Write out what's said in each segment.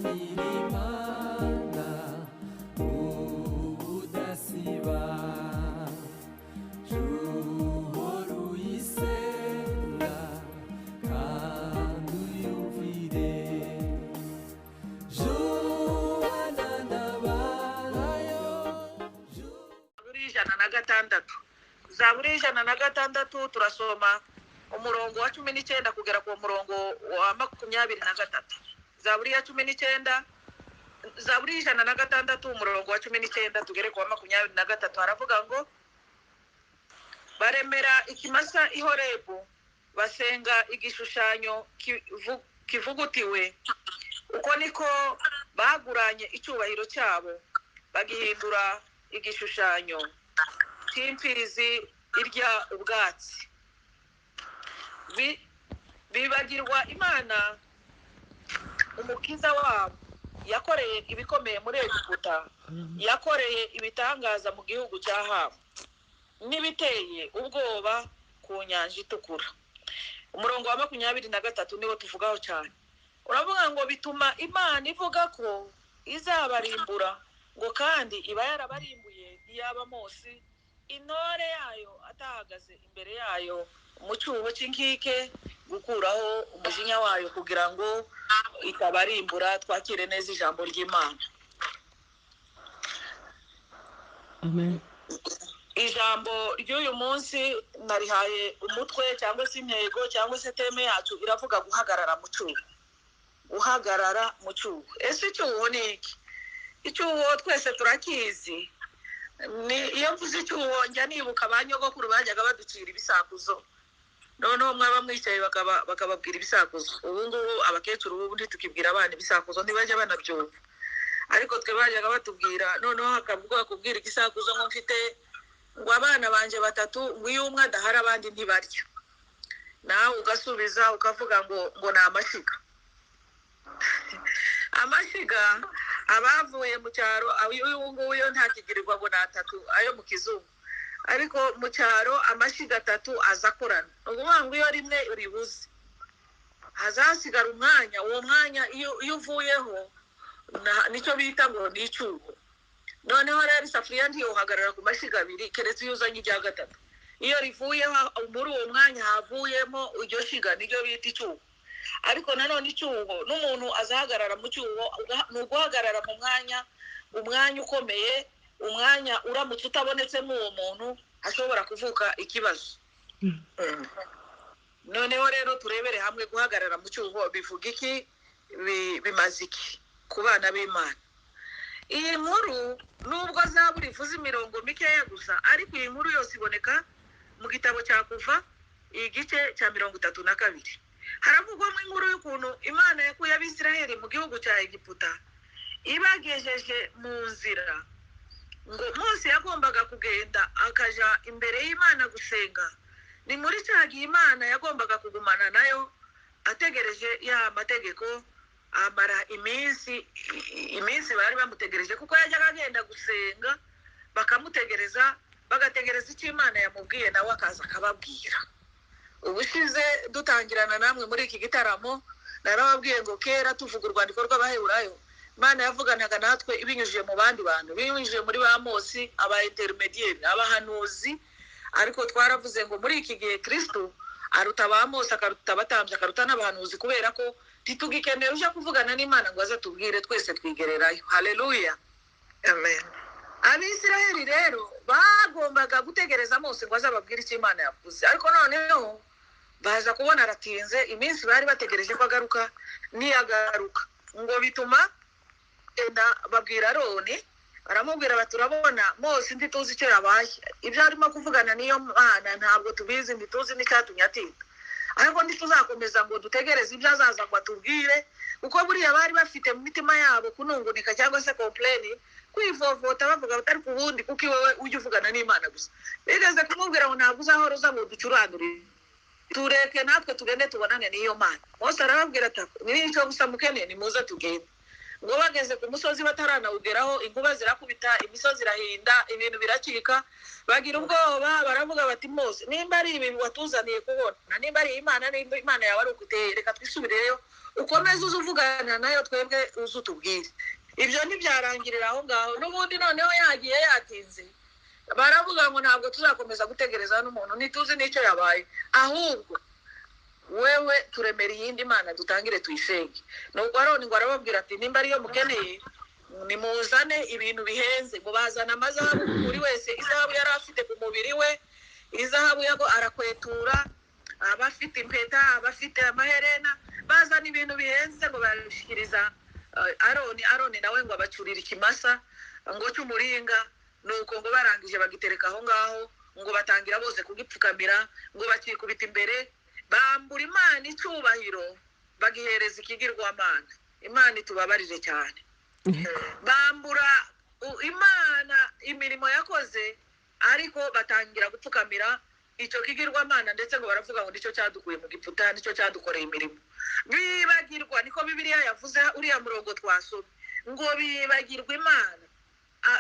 Usanganira Imana ubudasiba, uhora uyisenga kandi uyumvire, jubana n'abayo. Zaburi 106, Zaburi 106, turasoma umurongo wa 19 kugera ku murongo wa 23. Zaburi ya 19, Zaburi 106, umurongo wa 19 tugere ku wa 23, haravuga ngo: "Baremera ikimasa i Horebu, basenga igishushanyo kivugutiwe. Uko niko baguranye icyubahiro cyabo, bagihindura igishushanyo cy'imfizi irya ubwatsi. Bibagirwa Imana umukiza wabo, yakoreye ibikomeye muri Egiputa, yakoreye ibitangaza mu gihugu cya Hamu n'ibiteye ubwoba ku Nyanja Itukura." Umurongo wa 23 niwo tuvugaho cyane. Uravuga ngo bituma Imana ivuga ko izabarimbura, ngo kandi iba yarabarimbuye iyaba Mose intore yayo atahagaze imbere yayo mu cyuho cy'inkike gukuraho umujinya wayo kugira ngo itabarimbuра. Twakire neza ijambo ry'Imana. Amen. Ijambo ry'uyu munsi narihaye umutwe cyangwa se intego cyangwa se thème yacu iravuga guhagarara mu cyuho. Guhagarara mu cyuho. Ese icyuho ni iki? Icyuho twese turakizi. Ni iyo mvuze icyuho njya nibuka ba nyogokuru bajyaga baducira ibisakuzo, noneho mwaba mwicaye bakababwira ibisakuzo. Ubu ngubu abakecuru ubu ntitukibwira abana ibisakuzo, ntibajya banabyumva, ariko twe bajyaga batubwira. Noneho hakavuga kubwira igisakuzo ngo mfite ngo abana banje batatu, ngo iyo umwe adahari abandi ntibarya. Nawe ugasubiza ukavuga ngo ni amashyiga. Amashyiga abavuye mu cyaro, uyu nguyu yo ntakigirirwa ngo ni atatu ayo mu kizungu, ariko mu cyaro amashyiga atatu aza akorana. Ni ukuvuga ngo iyo rimwe ribuze hazasigara umwanya, uwo mwanya iyo uvuyeho nicyo bita ngo ni icyuho. Noneho rero isafuriya ntiyohagarara ku mashyiga abiri, keretse iyo uzanye irya gatatu. Iyo rivuyeho muri uwo mwanya havuyemo iryo shyiga, niryo bita icyuho. Ariko nanone icyuho n'umuntu azahagarara mu cyuho ni uguhagarara mu mwanya, umwanya ukomeye, umwanya uramutse utabonetsemo uwo muntu hashobora kuvuka ikibazo. Noneho rero turebere hamwe guhagarara mu cyuho bivuga iki, bimaze iki ku bana b'Imana. Iyi nkuru nubwo Zaburi ivuze imirongo mikeya gusa, ariko iyi nkuru yose iboneka mu gitabo cya Kuva, igice cya 32. Haravugwamo inkuru y'ukuntu Imana yakuye Abisiraheli mu gihugu cya Egiputa ibagejeje mu nzira. Ngo Mose yagombaga kugenda akaja imbere y'Imana gusenga. Ni muri cya gihe Imana yagombaga kugumana nayo ategereje ya mategeko, amara iminsi bari bamutegereje, kuko yajyaga agenda gusenga bakamutegereza, bagategereza icyo Imana yamubwiye, nawe akaza akababwira. Ubushize dutangirana namwe muri iki gitaramo narababwiye ngo kera tuvuga urwandiko rw'Abaheburayo, Imana yavuganaga natwe ibinyujije mu bandi bantu, binyujije muri ba Mose, aba intermediaire, abahanuzi. Ariko twaravuze ngo muri iki gihe Kristo aruta ba Mose, akaruta abatambyi, akaruta n'abahanuzi, kubera ko ntitugikeneye uje kuvugana n'Imana ngo aze atubwire, twese twigererayo. Haleluya, Amen. Abisiraheli rero bagombaga gutegereza Mose ngo azababwire icyo Imana yavuze, ariko noneho baza kubona aratinze. Iminsi bari bategereje ko agaruka ntiyagaruka, ngo bituma genda babwira Aroni, baramubwira bati urabona Mose ntituzi icyo yabaye, ibyo arimo kuvugana n'iyo Mana ntabwo tubizi, ntituzi n'icyatumye atinda, ariko ntituzakomeza ngo dutegereze ibyo azaza ngo atubwire, kuko buriya bari bafite mu mitima yabo kunungunika cyangwa se complain, kwivovota, bavuga bati ariko ubundi kuko iwowe ujya uvugana n'Imana gusa. Bigeze kumubwira ngo ntabwo uzahora uza ngo ducuranurire, tureke natwe tugende tubonane n'iyo Mana. Mose arababwira ati ni icyo gusa mukeneye, nimuze tugende. Ngo bageze ku musozi bataranawugeraho, inkuba zirakubita, imisozi irahinda, ibintu biracika, bagira ubwoba, baravuga bati: "Mose, nimba ari ibintu watuzaniye kubona, nimba ari Imana, nimba Imana yawe ari ukuteye, reka twisubireyo, ukomeze uze uvugana nayo, twebwe uze utubwire." Ibyo ntibyarangirira aho ngaho. N'ubundi noneho yagiye yatinze, baravuga ngo: "Ntabwo tuzakomeza gutegereza n'umuntu, ntituzi n'icyo yabaye, ahubwo wewe turemera iyindi mana dutangire tuyisenge." Nuko Aroni ngo arababwira ati: "Nimba ariyo mukeneye, nimuzane ibintu bihenze." Ngo bazana amazahabu, buri wese izahabu yari afite ku mubiri we, izahabu yago arakwetura, abafite impeta, abafite amaherena, bazana ibintu bihenze ngo barabishyikiriza Aroni. Aroni nawe ngo abacurira ikimasa ngo cy'umuringa. Nuko ngo barangije bagitereka aho ngaho, ngo batangira bose kugipfukamira, ngo bakikubita imbere, bambura Imana icyubahiro, bagihereza ikigirwamana. Imana itubabarire cyane. Bambura Imana imirimo yakoze, ariko batangira gupfukamira icyo kigirwamana, ndetse ngo baravuga ngo nicyo cyadukuye mu Giputa, nicyo cyadukoreye imirimo. Bibagirwa, niko Bibiliya yavuze, uriya murongo twasomye, ngo bibagirwa Imana.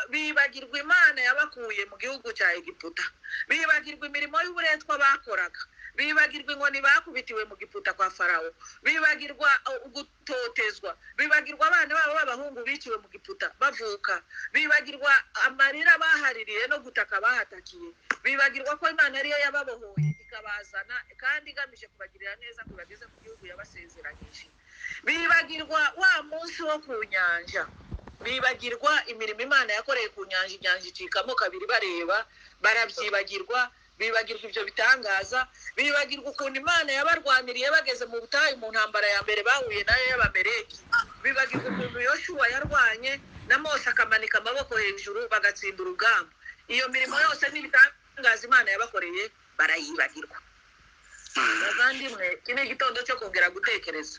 Bibagirwa Imana yabakuye mu gihugu cya Egiputa, bibagirwa imirimo y'uburetwa bakoraga, bibagirwa inkoni bakubitiwe mu Giputa kwa Farawo, bibagirwa gutotezwa, bibagirwa abana babo b'abahungu biciwe mu Giputa bavuka, bibagirwa amarira bahaririye no gutaka bahatakiye, bibagirwa ko Imana ariyo yababohoye ikabazana kandi igamije kubagirira neza ngo ibageze mu gihugu yabasezeranyije, bibagirwa wa munsi wo ku nyanja, bibagirwa imirimo Imana yakoreye ku nyanja, inyanja icikamo kabiri bareba, barabyibagirwa, bibagirwa ibyo bitangaza, bibagirwa ukuntu Imana yabarwaniriye bageze mu butayu mu ntambara ya mbere bahuye nayo y'Abamereki, bibagirwa ukuntu Yoshuwa yarwanye na Mose akamanika amaboko hejuru bagatsinda urugamba. Iyo mirimo yose n'ibitangaza Imana yabakoreye barayibagirwa. Bavandimwe, iki ni igitondo cyo kongera gutekereza.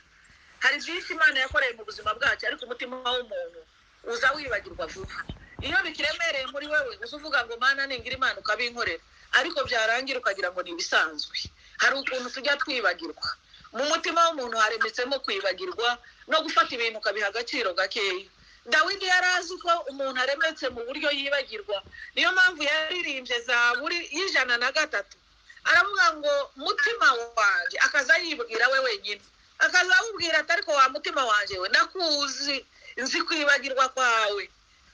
Hari byinshi Imana yakoreye mu buzima bwacu, ariko umutima w'umuntu uza wibagirwa vuba. Iyo bikiremereye muri wewe, uza uvuga ngo: "Mana, ningira Imana ukabinkorera," ariko byarangira ukagira ngo ni ibisanzwe. Hari ukuntu tujya twibagirwa. Mu mutima w'umuntu haremetsemo kwibagirwa no gufata ibintu ukabiha agaciro gakeya. Dawidi yari azi ko umuntu aremetse mu buryo yibagirwa, niyo mpamvu yaririmbye Zaburi y'103, aravuga ngo: "Mutima wanjye," akaza yibwira we wenyine, akaza awubwira ati: "Ariko wa mutima wanjye we, nakuzi, nzi kwibagirwa kwawe,"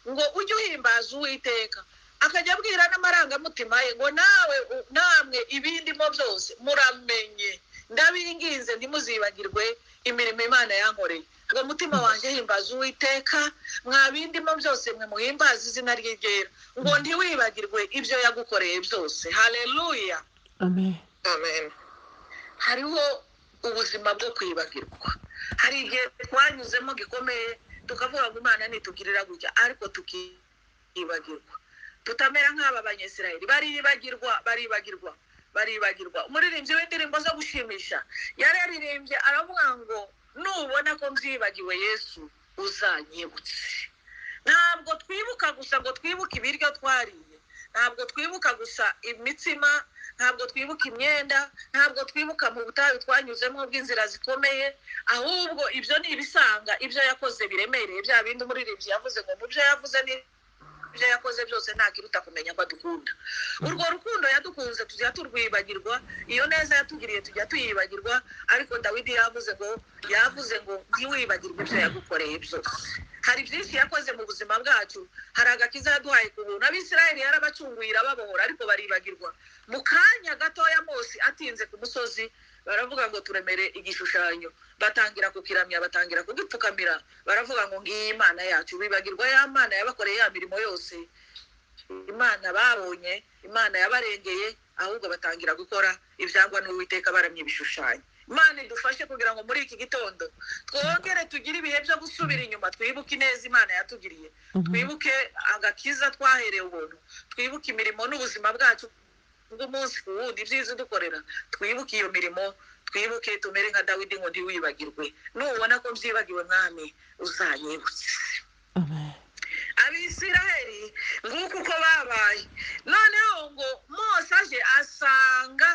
ngo ujye uhimbaza Uwiteka. Akajya abwira n'amarangamutima ye ngo: "Nawe namwe ibindimo byose, muramenye, ndabinginze, ntimuzibagirwe imirimo Imana yankoreye," ngo: "Mutima wanjye, himbaza Uwiteka, mwabindimo byose mwe, muhimbaze izina rye ryera," ngo ntiwibagirwe ibyo yagukoreye byose. Haleluya! Amen. Amen. Hariho ubuzima bwo kwibagirwa. Hari igihe twanyuzemo gikomeye, tukavuga ngo Imana nitugirira gutya, ariko tukibagirwa. Tutamera nk'aba Banyesirayeli, baribagirwa, baribagirwa, baribagirwa. Umuririmbyi w'indirimbo zo gushimisha yararirimbye, aravuga ngo: "Nubona ko mbyibagiwe, Yesu, uzanyibutse." Ntabwo twibuka gusa ngo twibuke ibiryo twariye, ntabwo twibuka gusa imitsima, ntabwo twibuka imyenda, ntabwo twibuka mu butayu twanyuzemo bw'inzira zikomeye, ahubwo ibyo ni ibisanga ibyo yakoze biremereye. Bya bindi umuririmbyi yavuze ngo mu byo yavuze ni ibyo yakoze byose, nta kiruta kumenya ko adukunda. Urwo rukundo yadukunze tujya turwibagirwa, iyo neza yatugiriye tujya tuyibagirwa, ariko Dawidi yavuze ngo ntiwibagirwe ibyo yagukoreye byose. Hari byinshi yakoze mu buzima bwacu. Hari agakiza yaduhaye ku buntu. Abisirayeli yarabacunguye, irababohora, ariko baribagirwa. Mu kanya gatoya, Mose atinze ku musozi, baravuga ngo: "Turemere igishushanyo." Batangira kukiramya, batangira kugipfukamira, baravuga ngo: "Ngiyi Imana yacu." Bibagirwa ya Mana yabakoreye ya mirimo yose, Imana babonye, Imana yabarengeye, ahubwo batangira gukora ibyangwa n'Uwiteka, baramya ibishushanyo. Imana idufashe kugira ngo muri iki gitondo twongere tugire ibihe byo gusubira inyuma, twibuke ineza Imana yatugiriye, twibuke agakiza twahereye ubuntu, twibuke imirimo n'ubuzima bwacu bw'umunsi ku wundi, ibyiza udukorera, twibuke iyo mirimo, twibuke, tumere nka Dawidi ngo: "Ntiwibagirwe, nubona ko mbyibagiwe, Mwami, uzanyibutse." Amen. Abisiraheli nguko uko babaye. Noneho ngo Mose aje asanga,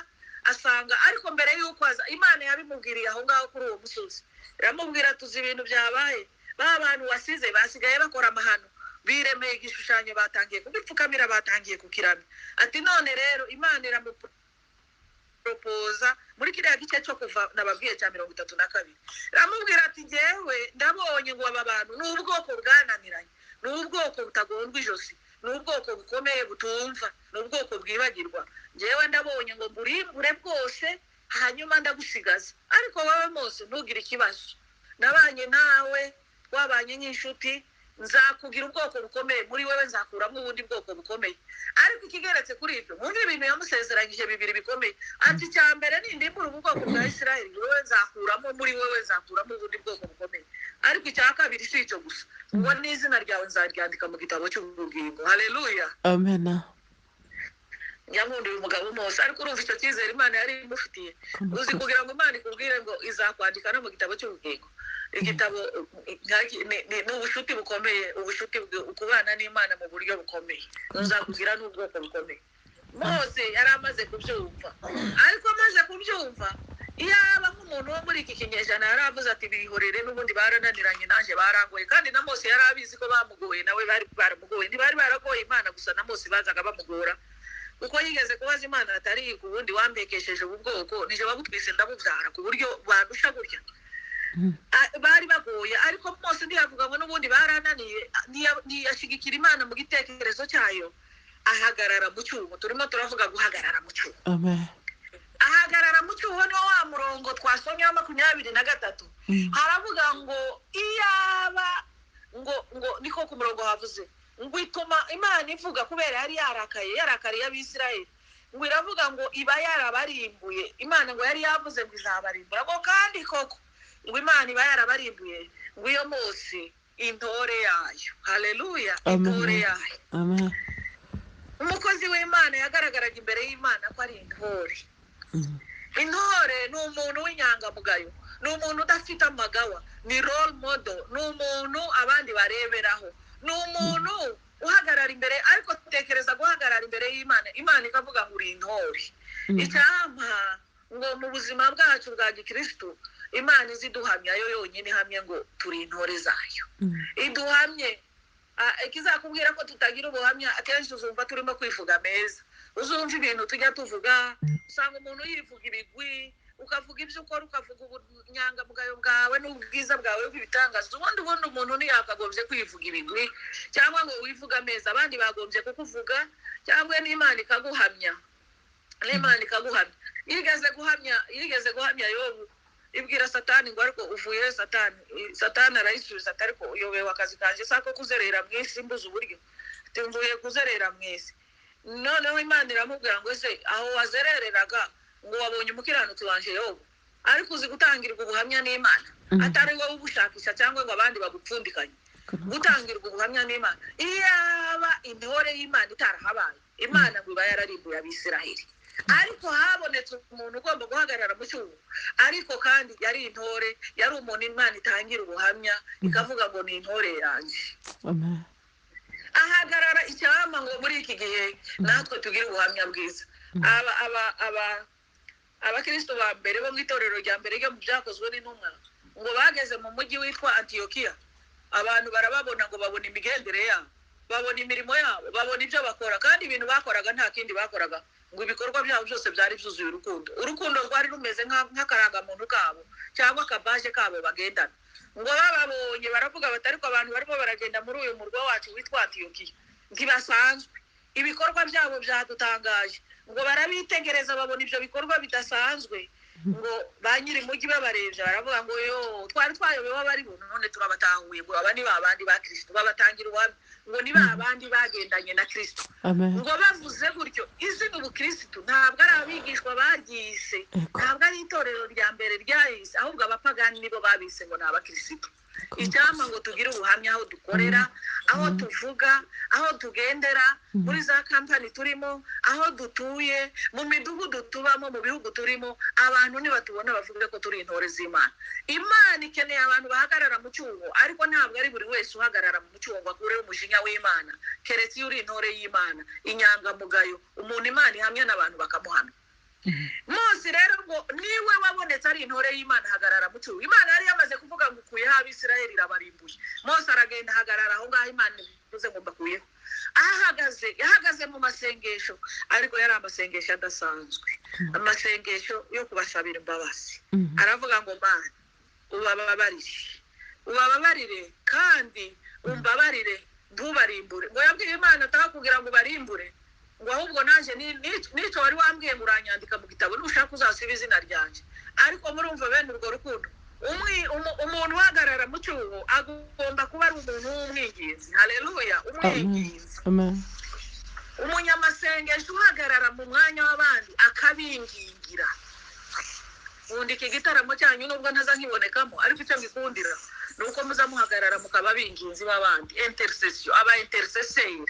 ariko mbere y'uko aza, Imana yabimubwiriye aho ngaho kuri uwo musozi, iramubwira: "Tuzi ibintu byabaye." Ba bantu wasize basigaye bakora amahano, biremeye igishushanyo, batangiye kugipfukamira, batangiye kukiramya. Ati none rero Imana iramuporopoza muri kiriya gice cyo kuva nababwiye cya 32, iramubwira ati njyewe ndabonye ngo aba bantu ni ubwoko bwananiranye, ni ubwoko butagondwa ijosi, ni ubwoko bukomeye butumva, ni ubwoko bwibagirwa. Njyewe ndabonye ngo mburimbure bwose, hanyuma ndagusigaza. Ariko wowe Mose ntugire ikibazo, nabanye nawe, twabanye nk'inshuti, nzakugira ubwoko bukomeye, muri wewe nzakuramo ubundi bwoko bukomeye. Ariko ikigeretse kuri ibyo, mwumve ibintu yamusezeranyije bibiri bikomeye. Ati icya mbere, nindimbura ubu bwoko bwa Isirayeli, wowe nzakuramo, muri wewe nzakuramo ubundi bwoko bukomeye. Ariko icya kabiri si icyo gusa, ngo n'izina ryawe nzaryandika mu gitabo cy'ubugingo. Haleluya. Amen. Nyankunda uyu mugabo Mose, ariko urumva icyo cyizere Imana yari imufitiye. Uzi kugira ngo Imana ikubwire ngo izakwandika no mu gitabo cy'ubugingo, igitabo ni ubushuti bukomeye, ubushuti kubana n'Imana mu buryo bukomeye, nzakugira n'ubwoko bukomeye. Mose yari amaze kubyumva, ariko amaze kubyumva, iyaba nk'umuntu wo muri iki kinyejana yari avuze ati bihorere, n'ubundi barananiranye, nanjye barangoye. Kandi na Mose yari abizi ko bamugoye, nawe bari baramugoye, ntibari baragoye Imana gusa, na Mose bazaga bamugora, kuko yigeze kubaza Imana atari ku wundi wambekesheje ubu bwoko, nije wabutwise ndabubyara ku buryo bandusha gutya. Bari bagoye, ariko Mose ntiyavuga ngo n'ubundi barananiye, ntiyashyigikira Imana mu gitekerezo cyayo, ahagarara mu cyuho. Turimo turavuga guhagarara mu cyuho. Amen. Ahagarara mu cyuho niwo wa murongo twasomye wa 23. Haravuga ngo iyaba ngo ngo niko ku murongo havuze ngo ituma Imana ivuga, kubera yari yarakaye, yarakariye Abisirayeli, ngo iravuga ngo iba yarabarimbuye. Imana ngo yari yavuze ngo izabarimbura, ngo kandi koko ngo Imana iba yarabarimbuye, ngo iyo Mose intore yayo. Haleluya. Intore yayo. Amen. Umukozi w'Imana yagaragaraga imbere y'Imana ko ari intore. Intore ni umuntu w'inyangamugayo, ni umuntu udafite amagawa, ni role model, ni umuntu abandi bareberaho, ni umuntu uhagarara imbere. Ariko tekereza guhagarara imbere y'Imana, Imana ikavuga ngo uri intore. Icyampa ngo mu buzima bwacu bwa gikristu Imana iziduhamya yo yonyine, ihamye ngo turi intore zayo, iduhamye. Ikizakubwira ko tutagira ubuhamya, akenshi uzumva turimo kwivuga meza, uzumva ibintu tujya tuvuga, usanga umuntu yivuga ibigwi, ukavuga ibyo ukora, ukavuga ubunyangamugayo bwawe n'ubwiza bwawe bw'ibitangaza. Ubundi umuntu ntiyakagombye kwivuga ibigwi cyangwa ngo wivuge ameza, abandi bagombye kukuvuga, cyangwa n'Imana ikaguhamya, n'Imana ikaguhamya. Yigeze guhamya Yobu, ibwira Satani ngo ariko uvuye Satani. Satani arayisubiza ati ariko uyobewe akazi kanje sako kuzerera mu isi mbuze uburyo, ati mvuye kuzerera mu isi. Noneho Imana iramubwira ngo ese aho wazerereraga ngo wabonye umukiranutsi wanje Yobu? Ariko uzi gutangirwa ubuhamya n'Imana, atari wowe ubushakisha cyangwa ngo abandi bagupfundikanye, gutangirwa ubuhamya n'Imana. Iyaba intore y'Imana itarahabaye, Imana ngo iba yararimbuye Abisirayeli. Ariko habonetse umuntu ugomba guhagarara mu cyuho, ariko kandi yari intore, yari umuntu Imana itangira ubuhamya ikavuga ngo ni intore yanjye. Amen. Ahagarara. Icyampa ngo muri iki gihe natwe tugire ubuhamya bwiza. Abakristo ba mbere bo mu itorero rya mbere ryo mu Byakozwe n'Intumwa, ngo bageze mu mujyi witwa Antiyokiya, abantu barababona, ngo babona imigendere yabo, babona imirimo yabo, babona ibyo bakora. Kandi ibintu bakoraga nta kindi bakoraga, ngo ibikorwa byabo byose byari byuzuye urukundo. Urukundo rwari rumeze nk'akarangamuntu kabo cyangwa akabaje kabo bagendana. Ngo bababonye baravuga bati ariko abantu barimo baragenda muri uyu murwa wacu witwa Antiyokiya ntibasanzwe, ibikorwa byabo byadutangaje. Ngo barabitegereza, babona ibyo bikorwa bidasanzwe. Ngo ba nyiri mujyi babarebye baravuga ngo yo twari twayobewe abari bo, none turabatahuye, ngo aba ni ba bandi ba Kristo. Babatangira ubuhamya ngo ni ba bandi bagendanye na Kristo. Amen. Ngo bavuze gutyo, izina ubukristo ntabwo ari abigishwa baryise, ntabwo ari itorero rya mbere ryahise, ahubwo abapagani nibo babise ngo ni abakristo. Icyampa ngo tugire ubuhamya aho dukorera, aho tuvuga, aho tugendera, muri za kampani turimo, aho dutuye, mu midugudu tubamo, mu bihugu turimo, abantu nibatubona bavuge ko turi intore z'Imana. Imana ikeneye abantu bahagarara mu cyuho, ariko ntabwo ari buri wese uhagarara mu cyuho ngo akureho umujinya w'Imana, keretse iyo uri intore y'Imana, inyangamugayo, umuntu Imana ihamya n'abantu bakamuhamya. Mose rero ngo niwe wabonetse ari intore y'Imana, ahagarara mu cyuho. Imana yari yamaze kuvuga ngo ukuyeho Abisirayeli, irabarimbuye. Mose aragenda ahagarara aho ngaho Imana ivuze ngo mbakuyeho. Ahagaze, yahagaze mu masengesho, ariko yari amasengesho adasanzwe, amasengesho yo kubasabira imbabazi. Aravuga ngo: "Mana, ubababarire, ubababarire kandi umbabarire, ntubarimbure." Ngo yabwiye Imana ataha kugira ngo ubarimbure, ngo ahubwo nanjye n'icyo wari wambwiye ngo uranyandika mu gitabo, nushaka uzasiba izina ryanjye. Ariko murumva bene urwo rukundo, umuntu uhagarara mu cyuho agomba kuba ari umuntu w'umwinginzi. Haleluya! Umwinginzi. Amen. Umunyamasengesho uhagarara mu mwanya w'abandi akabingingira. Nkunda iki gitaramo cyanyu, nubwo ntaza nkibonekamo, ariko icyo mbikundira ni uko muza muhagarara mukaba abinginzi b'abandi. Intercession, aba intercesseur,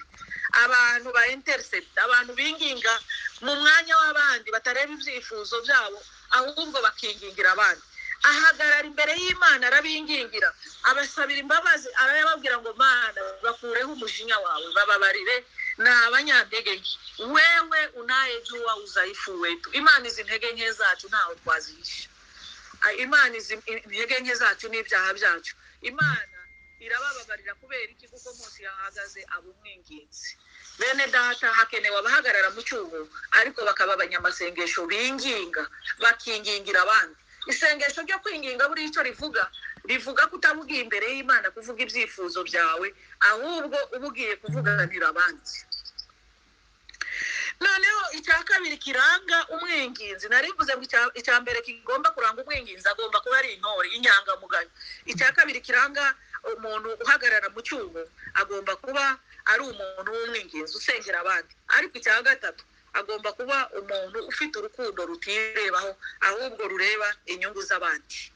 abantu ba intercede, abantu binginga mu mwanya w'abandi, batareba ibyifuzo byabo ahubwo bakingingira abandi. Ahagarara imbere y'Imana, arabingingira, abasabira imbabazi, arababwira ngo: "Mana, bakureho umujinya wawe, bababarire, ni abanyantege nke. Wewe unayejua udhaifu wetu." Imana izi intege nke zacu, ntawe twazihisha. Imana izi intege nke zacu n'ibyaha byacu. Imana irabababarira. Kubera iki? Kuko Mose yahagaze aba umwinginzi. Bene data, hakenewe abahagarara mu cyuho, ariko bakaba abanyamasengesho binginga, bakingingira abandi. Isengesho ryo kwinginga buriya icyo rivuga, rivuga ko utabugiye imbere y'Imana kuvuga ibyifuzo byawe, ahubwo uba ugiye kuvuganira abandi. Noneho icya kabiri kiranga umwinginzi, narivuze ngo icya mbere kigomba kuranga umwinginzi, agomba kuba ari intore, inyangamugayo. Icya kabiri kiranga umuntu uhagarara mu cyuho, agomba kuba ari umuntu w'umwinginzi usengera abandi. Ariko icya gatatu, agomba kuba umuntu ufite urukundo rutirebaho, ahubwo rureba inyungu z'abandi,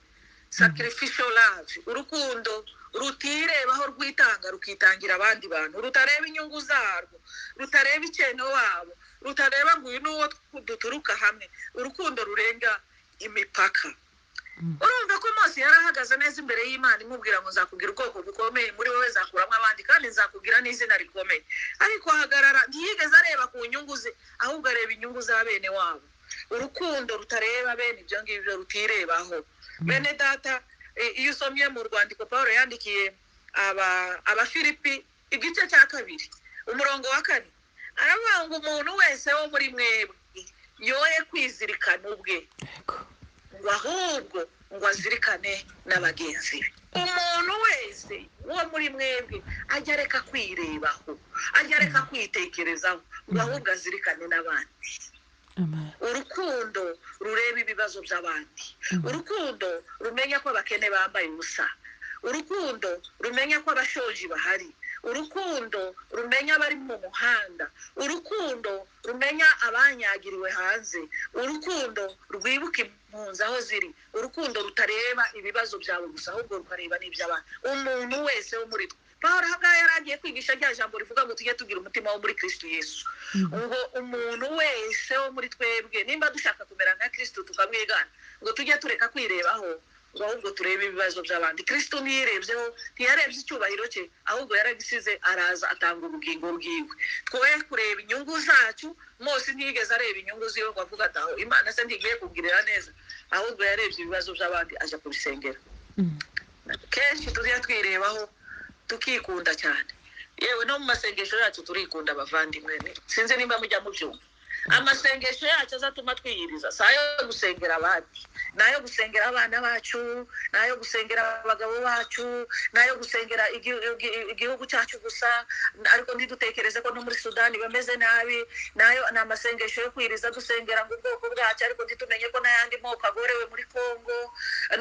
sacrificial love, urukundo rutirebaho, rwitanga, rukitangira abandi bantu, rutareba inyungu zarwo, rutareba icyeno wabo, rutareba ngo uyu ni uwo duturuka hamwe, urukundo rurenga imipaka. Urumva ko Mose yari ahagaze neza imbere y'Imana, imubwira ngo: "Nzakubwira ubwoko bukomeye, muri wowe nzakuramo abandi, kandi nzakubwira n'izina rikomeye." Ariko ahagarara, ntiyigeze areba ku nyungu ze, ahubwo areba inyungu za bene wabo. Urukundo rutareba bene ibyo ngibyo, rutirebaho. Bene data, iyo usomye mu rwandiko Paul yandikiye Abafilipi, igice cya 2, umurongo wa 4, aravuga ngo umuntu wese wo muri mwebwe yoye kwizirikana ubwe, ngo ahubwo ngo azirikane na bagenzi be. Umuntu wese wo muri mwebwe ajya areka kwirebaho, ajya areka kwitekerezaho, ngo ahubwo azirikane n'abandi. Amen. Urukundo rureba ibibazo by'abandi, urukundo rumenya ko abakene bambaye ubusa, urukundo rumenya ko abashonji bahari, urukundo rumenya abari mu muhanda, urukundo rumenya abanyagiriwe hanze, urukundo rwibuka impunzi aho ziri, urukundo rutareba ibibazo byawe gusa, ahubwo rukareba n'iby'abandi. Umuntu wese wo muri twe, Pawulo aha ngaha yari agiye kwigisha rya jambo rivuga ngo tujye tugira umutima wo muri Kristo Yesu, ngo umuntu wese wo muri twebwe, nimba dushaka kumera nka Kristo tukamwigana, ngo tujye tureka kwirebaho, ngo ahubwo turebe ibibazo by'abandi. Kristo ntiyirebyeho, ntiyarebye icyubahiro cye, ahubwo yaragisize, araza atanga ubugingo bwiwe. Twoye kureba inyungu zacu. Mose ntiyigeze areba inyungu ziwe ngo avuga ati: "Aho Imana se ntigiye kugirira neza?" Ahubwo yarebye ibibazo by'abandi, aja kubisengera. Kenshi tujya twirebaho, tukikunda cyane. Yewe, no mu masengesho yacu turikunda. Abavandimwe, sinzi nimba mujya mubyumva, amasengesho yacu azatuma twiyiriza si ayo gusengera abandi, ni ayo gusengera abana bacu, ni ayo gusengera abagabo bacu, ni ayo gusengera igihugu cyacu gusa, ariko ntidutekereze ko no muri Sudani bameze nabi. Nayo ni amasengesho yo kwiriza, dusengera ngo ubwoko bwacu, ariko ntitumenye ko n'ayandi moko agorewe muri Kongo.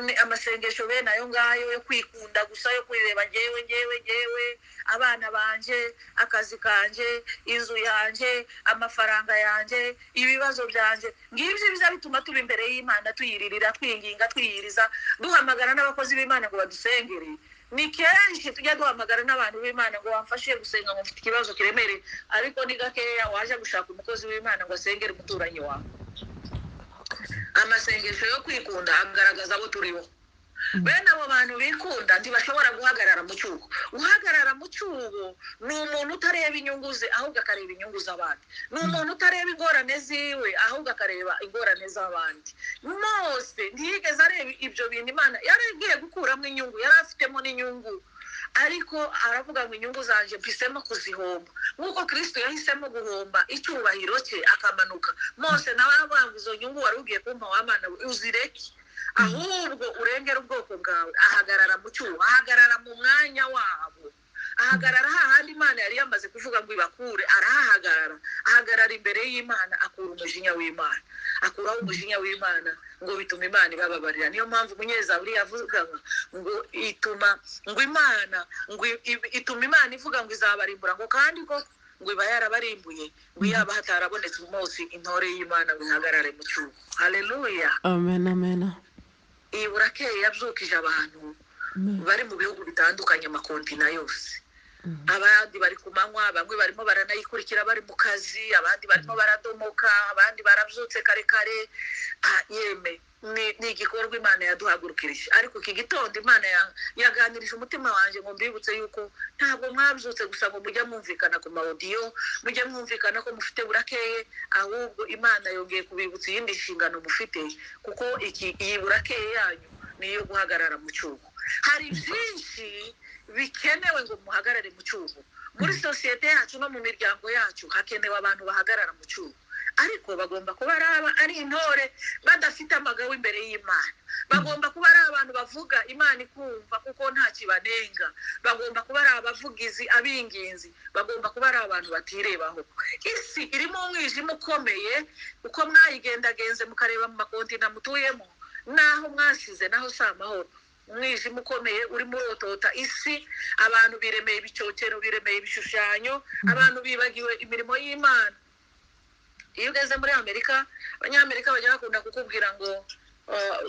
Ni amasengesho bene ayo ngayo yo kwikunda gusa, yo kwireba: ngewe, ngewe, ngewe, abana banje, akazi kanje, inzu yanjye, amafaranga yanjye, ibibazo byanjye. Ngibyo biza bituma tuba imbere y'Imana tuyiririra, twinginga, twiyiriza, duhamagara n'abakozi b'Imana ngo badusengere. Ni kenshi tujya duhamagara n'abantu b'Imana ngo wamfashe gusenga, ngo mfite ikibazo kiremereye, ariko ni gakeya waje gushaka umukozi w'Imana ngo asengere umuturanyi wawe. Amasengesho yo kwikunda agaragaza abo turibo. Bene abo bantu bikunda ntibashobora guhagarara mu cyuho. Guhagarara mu cyuho ni umuntu utareba inyungu ze ahubwo akareba inyungu z'abandi, ni umuntu utareba ingorane ziwe ahubwo akareba ingorane z'abandi. Mose ntiyigeze areba ibyo bintu, Imana yari agiye gukuramo inyungu, yari afitemo n'inyungu, ariko aravuga ngo inyungu zanjye mpisemo kuzihomba, nk'uko Kristo yahisemo guhomba icyubahiro cye akamanuka. Mose nawe aravuga ngo izo nyungu wari ugiye kumpa wa Mana we, uzireke ahubwo urengere ubwoko bwawe. Ahagarara mu cyuho, ahagarara mu mwanya wabo, ahagarara hahandi Imana yari yamaze kuvuga ngo ibakure, arahahagarara, ahagarara imbere y'Imana, akura umujinya w'Imana, akuraho umujinya w'Imana, ngo bituma Imana ibababarira. Niyo mpamvu umunyezaburi yavugaga ngo ituma ngo Imana ngo ituma Imana ivuga ngo izabarimbura, ngo kandi koko ngo iba yarabarimbuye, ngo iyaba hatarabonetse umunsi intore y'Imana ngo ihagarare mu cyuho. Haleluya. Amen, amen. Iyi burakeye yabyukije abantu bari mu bihugu bitandukanye, amakontina yose. Abandi bari ku manywa, bamwe barimo baranayikurikira bari mu kazi, abandi barimo baradomoka, abandi barabyutse kare kare. Yeme ni igikorwa Imana yaduhagurukirije. Ariko iki gitondo Imana yaganirije umutima wanjye ngo mbibutse yuko ntabwo mwabyutse gusa ngo mujye mwumvikana ku mawodiyo, mujye mwumvikana ko mufite burakeye, ahubwo Imana yongeye kubibutsa iyindi nshingano mufite, kuko iyi burakeye yanyu ni iyo guhagarara mu cyuho. Hari byinshi bikenewe ngo muhagarare mu cyuho. Muri sosiyete yacu no mu miryango yacu hakenewe abantu bahagarara mu cyuho, ariko bagomba kuba ari intore badafite amagabo imbere y'Imana. Bagomba kuba ari abantu bavuga Imana ikumva kuko nta kibanenga. Bagomba kuba ari abavugizi, abinginzi, bagomba kuba ari abantu batirebaho. Isi irimo umwijima ukomeye, uko mwayigendagenze mukareba mu makontina mutuyemo, naho mwasize naho si amahoro. Umwijima ukomeye urimo urotota isi, abantu biremeye ibicocero, biremeye ibishushanyo, abantu bibagiwe imirimo y'Imana. Iyo ugeze muri Amerika, abanyamerika bajya bakunda kukubwira ngo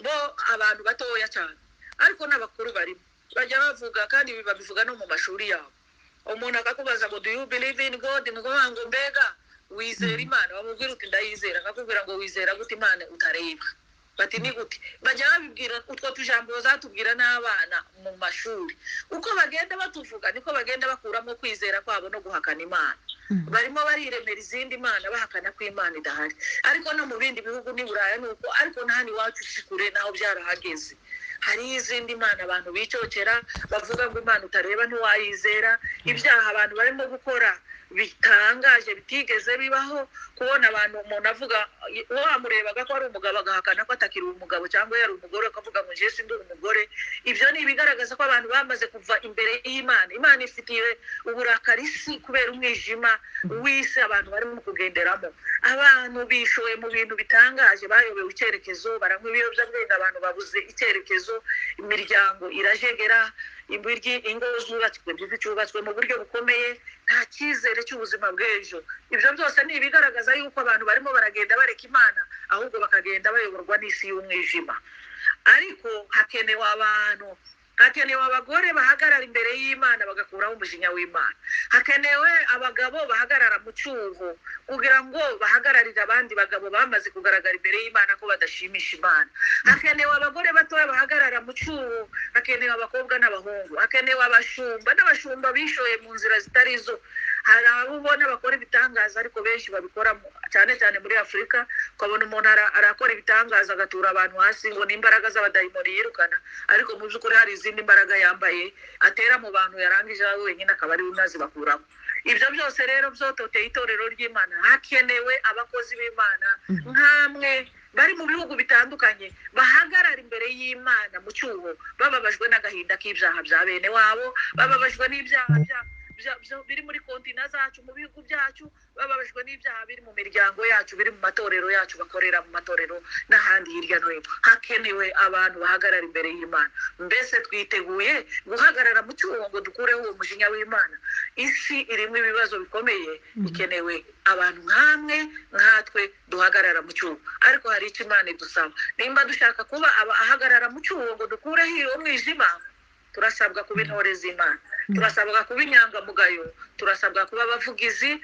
bo abantu batoya cyane, ariko n'abakuru barimo bajya bavuga, kandi ibi babivuga no mu mashuri yabo. Umuntu akakubaza ngo do you believe in God, ni ukuvuga ngo mbega wizera Imana, bamubwira uti ndayizera, akakubwira ngo wizera gute Imana utareba, bati ni gute. Bajya babibwira utwo tujambo bazatubwira n'abana mu mashuri. Uko bagenda batuvuga niko bagenda bakuramo kwizera kwabo no guhakana Imana. Barimo bariremera izindi mana bahakana ko Imana idahari. Ariko no mu bindi bihugu ni Buraya nuko, ariko na hano iwacu si kure, naho byarahageze. Hari izindi mana abantu bicocera bavuga ngo Imana utareba ntiwayizera. Ibyaha abantu barimo gukora bitangaje bitigeze bibaho, kubona abantu umuntu avuga wamurebaga ko ari umugabo agahakana ko atakiri umugabo, cyangwa yari umugore akavuga ngo njye sindi umugore. Ibyo ni ibigaragaza ko abantu bamaze kuva imbere y'Imana. Imana ifitiye uburakari isi kubera umwijima w'isi abantu barimo kugenderamo. Abantu bishoye mu bintu bitangaje, bayobewe icyerekezo, baranywa ibiyobyabwenge, abantu babuze icyerekezo, imiryango irajegera, ingo zubatswe cyubatswe mu buryo bukomeye, nta cyizere cy'ubuzima bw'ejo. Ibyo byose ni ibigaragaza yuko abantu barimo baragenda bareka Imana, ahubwo bakagenda bayoborwa n'isi y'umwijima. Ariko hakenewe abantu, hakenewe abagore bahagarara imbere y'Imana bagakuraho umujinya w'Imana. Hakenewe abagabo bahagarara mu cyuho kugira ngo bahagararire abandi bagabo bamaze kugaragara imbere y'Imana ko badashimisha Imana. Hakenewe abagore batoya bahagarara mu cyuho, hakenewe abakobwa n'abahungu, hakenewe abashumba n'abashumba bishoye mu nzira zitari zo. Hari abo ubona bakora ibitangaza, ariko benshi babikora cyane cyane muri Afurika, ukabona umuntu arakora ibitangaza agatura abantu hasi ngo ni imbaraga z'abadayimoni yirukana, ariko mu by'ukuri hari izindi mbaraga yambaye atera mu bantu, yarangije wenyine akaba ari we unazibakuramo. Ibyo byose rero byototeye itorero ry'Imana. Hakenewe abakozi b'Imana nkamwe bari mu bihugu bitandukanye bahagarara imbere y'Imana mu cyuho, bababajwe n'agahinda k'ibyaha bya bene wabo, bababajwe n'ibyaha biri muri kontina zacu, mu bihugu byacu, bababajwe n'ibyaha biri mu miryango yacu, biri mu matorero yacu, bakorera mu matorero n'ahandi hirya no hino. Hakenewe abantu bahagarara imbere y'Imana. Mbese twiteguye guhagarara mu cyuho ngo dukureho uwo mujinya w'Imana? Isi irimo ibibazo bikomeye, ikenewe abantu nkamwe nkatwe duhagarara mu cyuho. Ariko hari icyo Imana idusaba. Nimba dushaka kuba ahagarara mu cyuho ngo dukureho uwo mwijima, turasabwa kuba intore z'Imana, turasabwa kuba inyangamugayo, turasabwa kuba abavugizi,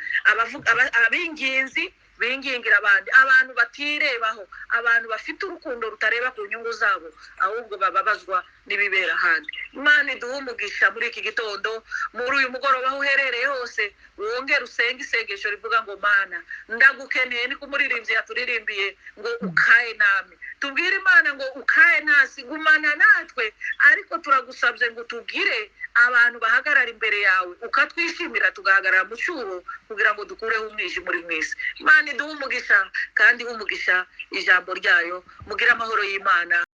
abinginzi bingingira abandi, abantu batirebaho, abantu bafite urukundo rutareba ku nyungu zabo, ahubwo bababazwa n'ibibera ahandi. Imana iduhe umugisha muri iki gitondo, muri uyu mugoroba, aho uherereye hose, wongere usenge isengesho rivuga ngo: "Mana, ndagukeneye." Niko umuririmbyi yaturirimbiye ngo: "Ukae nami." Tubwire Imana ngo: "Ukae nasi, gumana natwe." Ariko turagusabye ngo tugire abantu bahagarara imbere yawe, ukatwishimira, tugahagarara mu cyuho kugira ngo dukureho umwijima uri mu isi. Imana iduhe umugisha kandi ihe umugisha ijambo ryayo. Mugire amahoro y'Imana.